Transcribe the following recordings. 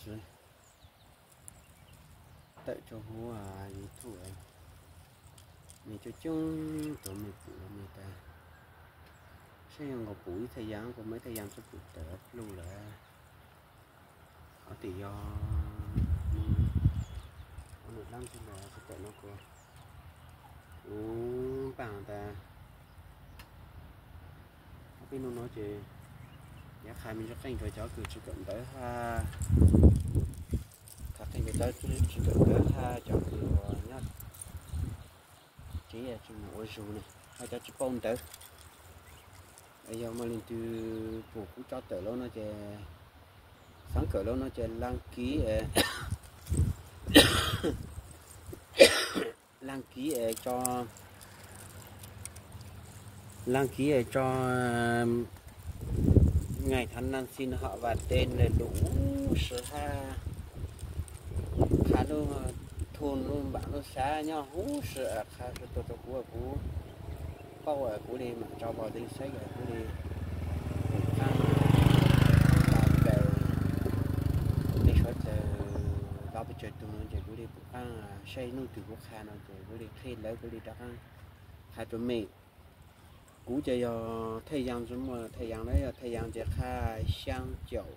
Tawm rau hauv YouTube, nws coob coob tus me pum me tas, saib zoo nkaus pum ib thaj yam, kuv muaj ib thaj yam tsis pum tawm pluj lawm. Ob tim yog mus ua nws dab tsi los tsis tawm no kuv, kuv npaj tas ob peb hnub no ces yav qha me ntsis qeej rau cov kws tsis kawm ntawv hab, qha qeej rau cov tsis kawm ntawv hab cov kws nyob tsev tsis mus ua zug ne, hab cov tsis paub ntawv. Yog muaj leej twg pum kuv tso tawm lawm no ces, xaav kawm lawm no ces laj kiv, laj kiv tso, laj kiv tso ngày tháng năm sinh họ và tên đầy đủ si hab, qha lub thun lub npaam lub xav nyob huv si, qha tuaj rau kuv, kuv paub kuv li mam tso vào danh sách, kuv li pum qaab, nej suav dlawg los pes tsawg tug no ces kuv li pum qaab saib nub twg kuv qha no ces kuv li qhia lawv, kuv li rov qaab qha rua mej. Kuv ces yog thaj yas, tsi muaj thaj yas na, yog thaj yas ces qha xyaa caum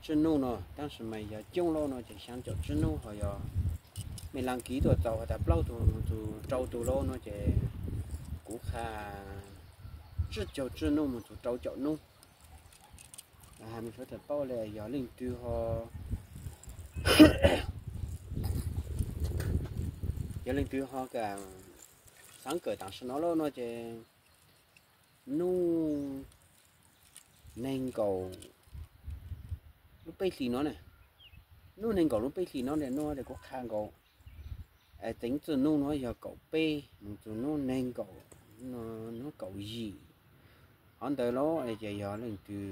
tsib nub no, tab sis mas yog coob lawm no ces xyaa caum tsib nub, ho yog mej laj kiv tuaj txaus has tas plaub tug mus txug rau tug lawm no ces kuv qha tsib caug tsib nub mus txug rau caum nub. Has mej suav dlawg paub le, yog leej twg ho, yog leej twg ho kam xaav kawm tam sim no lawm no ces nub neeg nkaum lub peb hlis no ne, nub neeg nkaum lub peb hlis no ne, nub kuv qha nkaus, teev txij nub no yog kaum peb mus txug nub neeg nkaum, nub kaum yim, qhov ntawd lawm ces yog leej twg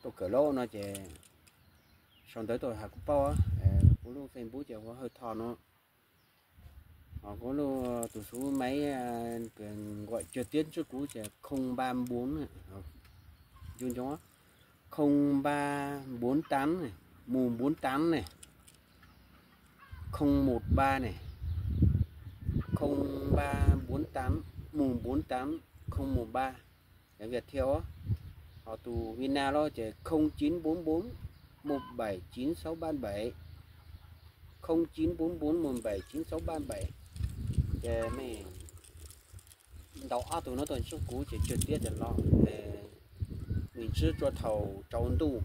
tuaj kawm lawm no ces sau ntawv tuaj has kuv paub, kuv lub Facebook ces hu ua Hawj Thoj no. Ho kuv lub tus xuv maiv kws nquam cag tiab ntsib kuv ces không ba bốn, nco ncoo, không ba bốn tám, một bốn tám ne, không một ba ne, không ba bốn tám, một bốn tám, không một ba, cov Viettel. Ho tus Việt Nam lawm ces không chín bốn bốn một bảy chín sáu ba bảy, không chín bốn bốn một bảy chín sáu ba bảy. Ces mej ntau ob tug no tuaj ntsib kuv ces cag tiab tas los, mej ntsib tsuas thaum tsaus ntuj.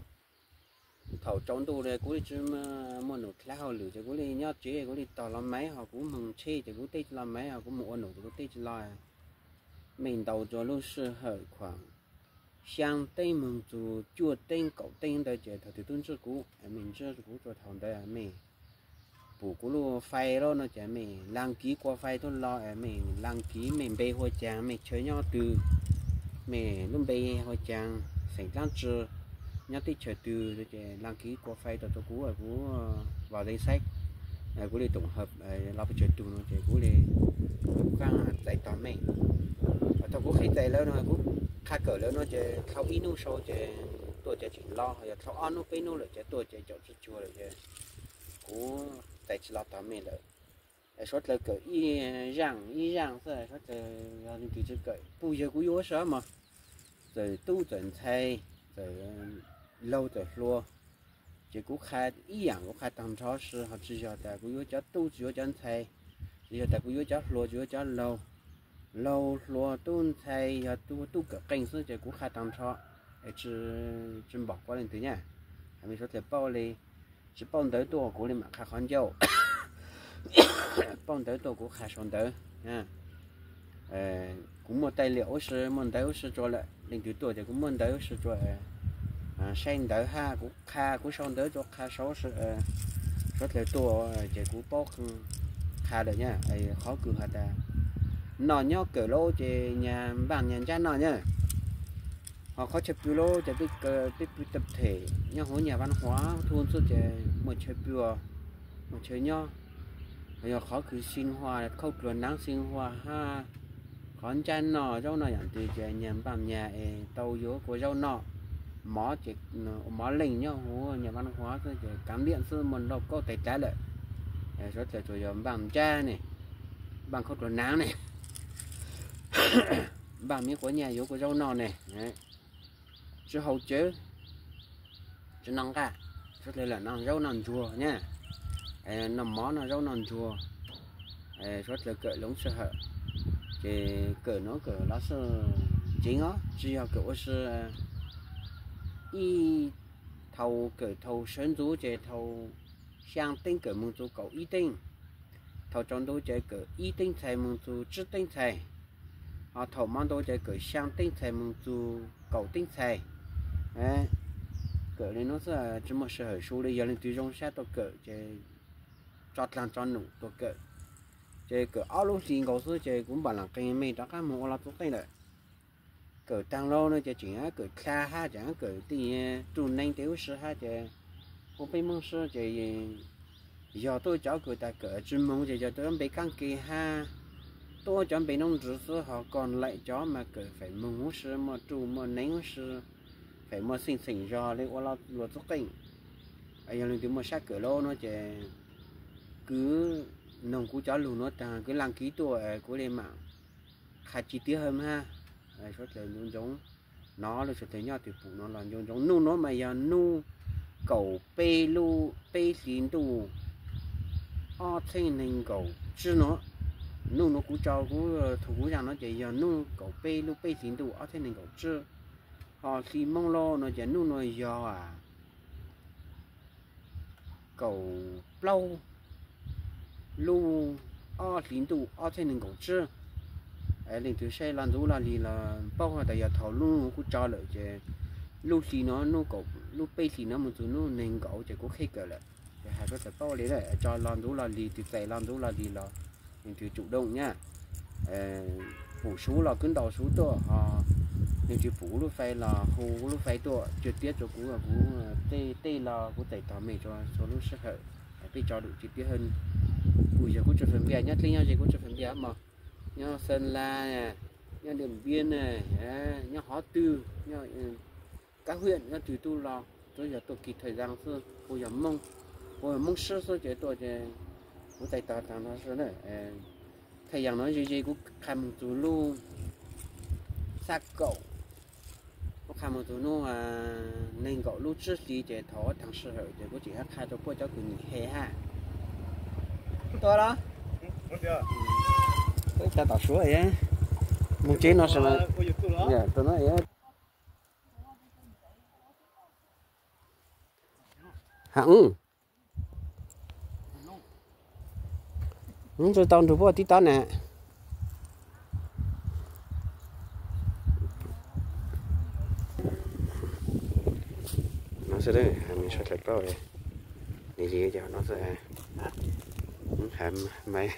Thaum tsaus ntuj kuv li tsi muaj num dlaab hauj lwm ces kuv li nyob tsev, kuv li tog los maiv, ho kuv moog tsheb ces kuv teb tsi los maiv, ho kuv moog ua num ces kuv teb tsi los. Mej ntaus rua lub sij hawm khuam xyaa teeb moog txug cuaj teeb kaum teeb ntawd ces thaum twg tub ntsib kuv, mej ntsib kuv rua thaum ntawd mej pum kuv lub fai lawm no ces mej laj kiv kua fai tuaj los, mej laj kiv mej npe hu ua caag, mej chaw nyob twg, mej lub npe hu ua caag, xeem dlaab tsi, nyob teb chaws twg ces laj kiv kua fai tuaj rua kuv, kuv vào danh sách, kuv li tổng hợp los pes tsawg tug no ces kuv li kuv qaab txais tog mej. Thaum kuv qhia txais lawm no kuv qha kawm lawm no ces dlhau ib nub sau ces tuaj ces tseem los, yog dlhau ob nub peb nub lawm ces tuaj ces caum tsi cuag lawm ces kuv txais tsi los tog mej lawm. Suav dlawg kawm ib zaaj ib zaaj xwb, suav dlawg yog leej twg tsi kawm puj yawg kuv yuav huv si mog, txawm tub txawm ntxhais, txawm laug txawm hluas, ces kuv qha ib yaam kuv qha taag nrho si, ho tsi yog tas kuv yuav cov tub tsi yuav cov ntxhais, tsi yog tas kuv yuav cov hluas tsi yuav cov laug, laug hluas tub ntxhais yog tub kawm qeej xwb ces kuv qha taag nrho, tsi npom kuv leej twg nyab. Has mej suav dlawg paub li, tsi paub ntawv tuaj kuv li mam qha qhov ncauj, paub ntawv tuaj kuv qha sau ntawv. Kuv muaj taij liam huv si, muaj ntawv huv si rua lawm, leej twg tuaj ces kuv muaj ntawv huv si rua, saib ntawv hab kuv qha kuv sau ntawv rua qha sau si. Suav dlawg tuaj ces kuv paub qha lawm nyab, qhov kws has tas noj nyob kawm lauj ces nyag npaaj nyag ntsab noj nyab. Ho qhov chaw pw lauj ces peb pw tập thể nyob huv nyag văn hóa thu xwb ces muaj chaw pw, muaj chaw nyob. Ho yog qhov kws sinh hoạt khauj dluag naav sinh hoạt hab qhov ntsab noj zaub noj yaam twg ces nyag npaaj nyag es tau yuav kua zaub noj, Mov ces ua mov leej nyob huv nyam vaj noj huv xwb ces kaav liam xwb muaj nrauj kauj tais dlav lawm. Suav dlawg tsuas yog npaaj ntsab ne, npaaj khaub dluag naav ne, npaaj miv quav nyaj yuav kua zaub noj ne, tsi haus cawv, tsi noj nqaj. Suav dlawg lam noj zaub noj ntsuag nyab, noj mov noj zaub noj ntsuag. Suav dlawg kawm loob sij hawm ces kawm nuav kawm los xwb ceev os, tsi yog kawm ua si. Ib thaum kawm thaum sawv ntxuv ces thaum xyaa teeb kawm moog txug kaum ib teeb, thaum tsaus ntuj ces kawm ib teeb txhais moog txug tsib teeb txhais, ho thaum hmo ntuj ces kawm xyaa teeb txhais moog txug kaum teeb txhais. Kawm le nuav xwb tsi muaj sij hawm su le, yog leej twg zoo sab tuaj kawm ces tso dlaag tso num tuaj kawm. Ces kawm ob lub hlis nkaus xwb ces kuv npam lam qee me rov qab moog ua laj txuj qeej lawm. Kawm taag lawm no ces tseem kawm dlha hab tseem kawm tej ruj neeg tej ub si hab ces ua peb Moob sib ces yog tuaj cov kws tas kawm tsi moog ces yog tuaj npe kaab ke hab tuaj cov npe noob nrug xwb, ho koj laim cov mas kawm faim moog ub si, muaj ruj muaj neeg ub si, faim muaj xeej xeem zog le ua laj txuj qeej. Yog leej twg muaj sab kawm lawm no ces kws noog kuv cov lug nuav taag kws laaj kiv tuaj kuv le maam qha tsi tiab hab mas. Suav dlawg ntsoov ntsoov, nov le suav dlawg nyob twg pum no los ntsoov ntsoov. Nuj nuav mas yog nuj kaum peb lub peb hlis ntuj ob txheeb neeg nkaum tsib nuav. Nuj nuav kuv tso kuv thaum kuv zaj no ces yog nuj kaum peb lub peb hlis ntuj ob txheeb neeg nkaum tsib. Ho hli Moob lawm no ces nuj nuav yog kaum plaub lub ob hlis ntuj ob txheeb neeg nkaum tsib. Leej twg saib laj ntxuv laj lig los paub tas yog thaum lub kuv tso lawm ces lub hli no, lub peb hlis no moog txug nub neeg nkaum ces kuv qheb kawm lawm. Ces has suav dlawg paub le, tso laj ntxuv laj lig, twg txais laj ntxuv laj lig los leej twg tsum dooj nyab, pum suv los kub ntaus suv tuaj, ho leej twg pum kuv lub fais los hu kuv lub fais tuaj tsi tiab rua kuv, kuv tej los kuv txais tog mej rua txhua lub sij hawm. Peb tso dlum tsi tiab hab, kuv yog kuv tsi fam npias, nyob dleb nyob ze kuv tsi fam npias mog, nyob Xeeb Las, nyob Diam Npiab ne, nyob qhov twg, nyob kab huam nyob twg tub los tsuav yog tuaj kis thaj zaj xwb, kuv yog Moob, kuv yog Moob sib xwb ces tuaj ces kuv txais tog taag no xwb na. Thaj zaj no ze ze kuv qha moog txug lub xab kaum, kuv qha moog txug nub neeg nkaum lub tsib hli ces thaum ua taag sij hawm ces kuv tseem qha rua puab cov kws nwm he hab. Tuaj los, peb cov tom suav, moog tsev no sawv, ha, ub, tsi tau nrug puab tib tob na. No xwb, mej suav dlawg paub li li no xwb, ha, maiv.